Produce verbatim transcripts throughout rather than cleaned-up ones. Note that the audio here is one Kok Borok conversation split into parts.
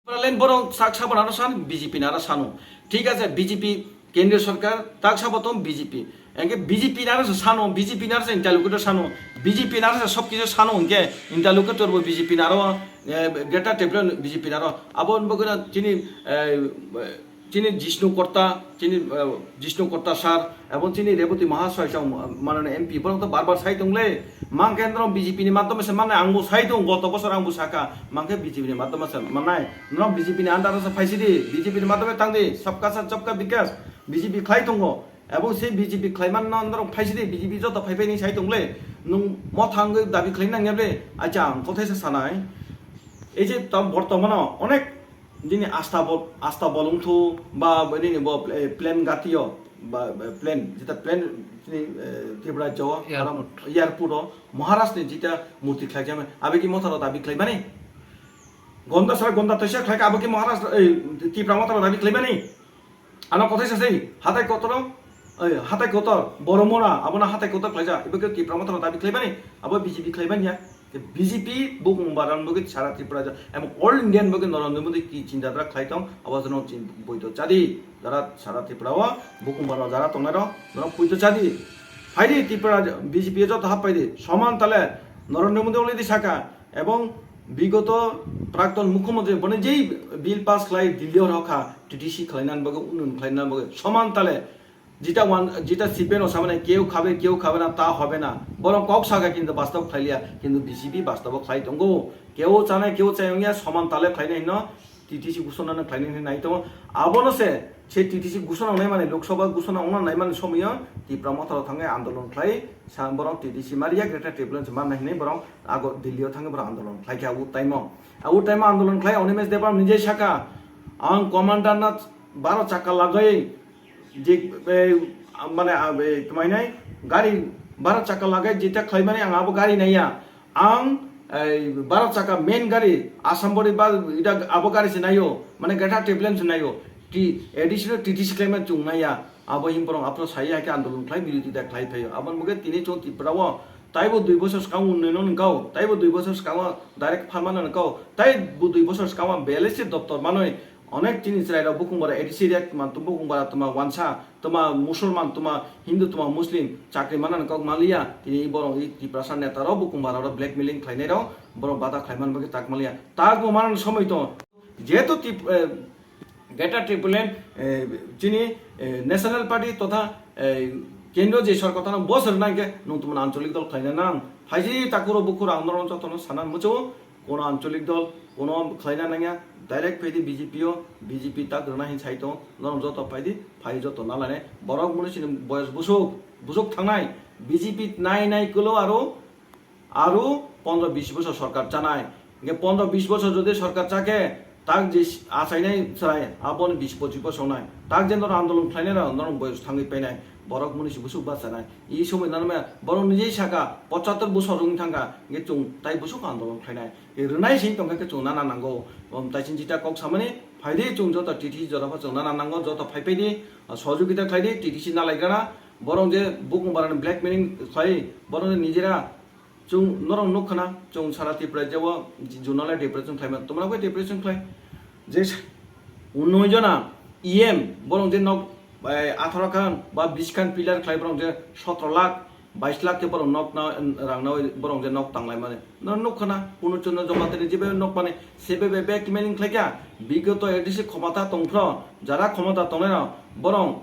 Tipraland borok sak sabon aro san, B J P naro sano. Thik ase, B J P kendriya sarkar, tak sabo tong B J P. Engke B J P naro sano, B J P naro interlocutor sano, B J P naro sob kisu sano engke interlocutor bo B J P naro, eh, Greater Tipraland B J P naro. Abo bogwino chini, eh, chini Jishnu Kotta, chini, eh, Jishnu Kotta sir, ebong chini Rebati Mahasoy chong manani M P, borok to bar bar sai tongle, mangke norok B J P ni madhyome se mannai, ang bo sai tong, goto bosor ang bo saka, mangke B J P ni madhyome se mannai, norok B J P ni under o se phaisidi, B J P ni madhyome tangdi, sabka saath sabka vikas, B J P khlai tongo, ebong se B J P khlai manno norok phaisidi, B J P joto phai phai ni sai tongle, nwng motha wngwi dabi khlai nangya ble, acha ang kothai se sanai, ei je tam bortomano onek Nini asta bo, asta bolong thu ba nini bo, eh, plan gatio ba, ba plan, jeta plan ni, eh, Tripura jao, Airport. Airport o Maharaj ni jeta murti khlai jame, abe ki motharo dabi khlai mani? Gonda sara gonda toisa khlai ka, abe ki Maharaj, eh, Tripura motharo dabi khlai mani? Ano kothai sasai, hatai kotoro, eh, hatai kotor, boromora, abono hatai kotor khlaijak, ibe ke Tipra mothano dabi khlaibani, abo B J P khlaibani ya. Te B J P bukung baran bagi sara Tripura ja, em all Indian bagi Narendra Modi ki chinta dhara khlai tong, abo jono chin boito chadi, jara sara Tripura o bukung baran jara tongnai ro, jara boito chadi. Phaidi Tripura B J P joto hap phaidi, soman tale Narendra Modi already saka, ebong bigoto prakton mukhyamantri boni jei bill pass khlai Delhi o rokha, T T C khlainani bagwi, unun khlainani bagwi, soman tale jita wan, jita C P M no samani keu khabe, keu khabe na, ta hobe na. Borok kok saka kintu bastob khlailiya, kintu B J P bastobo khlai tongo. Keu chanai, keu chayungya, soman tale khlainai hino, T T C gusonano khlainai hinwi nai tongo. Abono se, se T T C gusona wngnai mani, Lok Sabha gusona wngna nai mani somoyo, Tipra motharo thangwi andolon khlai, sa borok T T C mariya, Greater Tipraland se manna hinwi borok ago Delhi o thangwi borok andolon khlai kha, o time o. O time o andolon khlai, Animesh Debbarma nijai saka, ang commander na baro chakka lagwi, je, eh, mane, ah, eh, tmainai, gari baro chakka lagwi jeta khlaimani ang abo gari naiya. Ang, eh, baro chakka main gari, Assam body ba, ida abo gari se naio, mane Greater Tipraland se naio. Ti, additional T T C khlaimani chwng naiya. Abo him borok aphano sai hai khe andolon khlai, birodita khlai phaio. Aboni bagwi tini chwng Tripura o taibo dui bosor swkang unnoyon wngkha, taibo dui bosor swkango direct pharmana wngkha, taibo dui bosor swkango B L S C doptor manwi onek chini chwrairok bukung bara A D C rek tma bukung bara tma wansa, tma Musulman, tma Hindu, tma Muslim chakri manani kok manliya, tini borok i Tiprasa netarok bukung bara rok blackmailing khlainairok borok bata khlaiman bagwi tak manliya. Tak bo manani somoi tongo. Jehetu Tip-, eh, Greater Tipraland, eh, chini, eh, National Party totha, eh, kendro je sorkar tano bosor nangkhe nwng tongmani ancholik dol khlaina nang. Phaiji takuro bukhuro ang norok jotono sana muchungo, kono ancholik dol, kono khlaina nangya, direct phaidi B J P o, B J P tak rwna hin sai tong, norok joto phaidi, phai joto nalainai. Borok muni sini boyos busuk, busuk thangnai, B J P nai nai kwlo aro Aro pondro bis bosor sorkar chanai. Hingke pondro bis bosor jodi sorkar chakhe, tak je achainai chwrai, aboni bis pochis bosor nai. Tak je norok andolon khlainai rok, norok boyos thangwi painai. Borok muni si busuk bachanai. I somoi nang maya, borok nijai saka, pochattor bosor wng thangkha, hingke chwng tai busuk andolon khlainai. E rwnai sing tongkha khe chwng nana nango. Om tai chini jita kok samani, phaidi chwng joto T T C jora pha chwng nana nango, joto phai phaidi, ah, sohojogita khlaidi, T T C nalaigrana. Borok je bukung barani blackmailing khlai, borok je nijera Chwng norok nuk khna, chwng sara Tripura jebo zonal depression khlaima, tomra khe depression khlai. Je sa-, unnoy jona E M, borok je nok, eh, atharo khan ba bish khan pillar khlai, borok je sotro lakh, bais lakh khe borok nok na, rang na, borok je nok tanglai mani. Norok nuk khna, Purno Chandra Jamatari jebe nok mani, sebe be blackmailing khlai kha, bigoto A D C khomota tongphro, jara khomota tongnai rok, borok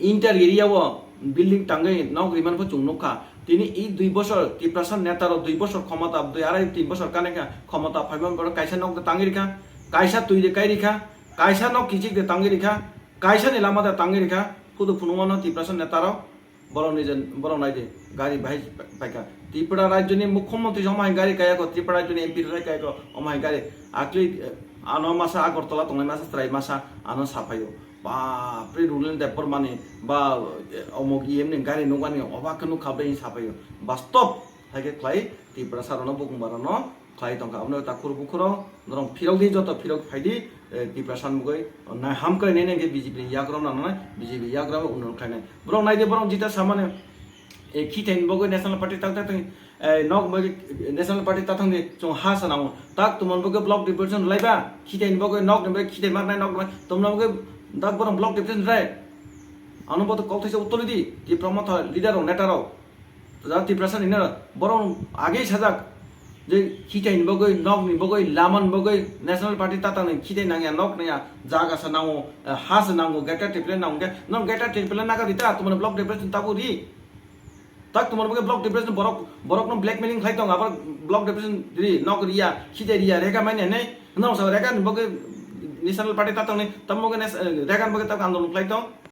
Inter area o building tangwi nok rimani pho chwng nukha. Tini i dui bosor Tiprasa neta rok dui bosor khomota, dui arai tin bosor kanai kha khomota phaimani borok kaisa nok de tangwi rikha, kaisa twi de kai rikha, kaisa nok kichik de tangwi rikha, kaisa ni lama de tangwi rikha, phudu phunukmano Tiprasa neta rok borok ni je borok nai de gari bahai paikha. Tripura rajyo ni mukhyamantri omo hai gari kaya kho, Tripura rajyo ni M P rok hai kaya kho omo hai gari. Akli, eh, ano masa Agartala tongnai masa chwrai masa ano saphaio. Bapre, Rulen Debbarmani ba, eh, omok E M ni gari nukmani obak khe nukha bai saphaio. Bastob hai khe khlai Tiprasa rokno bukung barokno khlai tongkha. Aboni takhur bukhuro norok phirok di, joto phirok phai di, eh, Tiprasa mugwi nai ham khlai nai nai khe B J P ni yagra nangnai, B J P yagra unnon khlai nai. Borok nai di, borok jita samani, eh, khithai ni bagwi National Party tak tak tak Ei, nok bagwi National Party tathangni chwng ha sanango. Tak tumon bagwi block deputation rwlaiba, khitaini bagwi, nokni bagwi khitai marnai, nokni bagwi tumon bagwi tak borok block deputation rwlai. Ano boto kok thaisa uttor di, Tipra Motha leader rok, neta rok. Ja Tiprasa ni na borok age sajak je khitaini bagwi, nokni bagwi, lamani bagwi National Party tathangni khitai nangya, nok nangya, jaga sa nango, ha sa nango, greater Tipraland nango khe, no greater Tipraland naga rita, tumon block deputation tabu ri. Tak tumor bagwi block deputation borok, borok no blackmailing khlai tong, abar block deputation ri, nok riya, khitai riya, rega manya nei, no sa rega ni bagwi National Party tathangni, tamo bagwi nes-, eh, rega ni bagwi tak andolon khlai tong.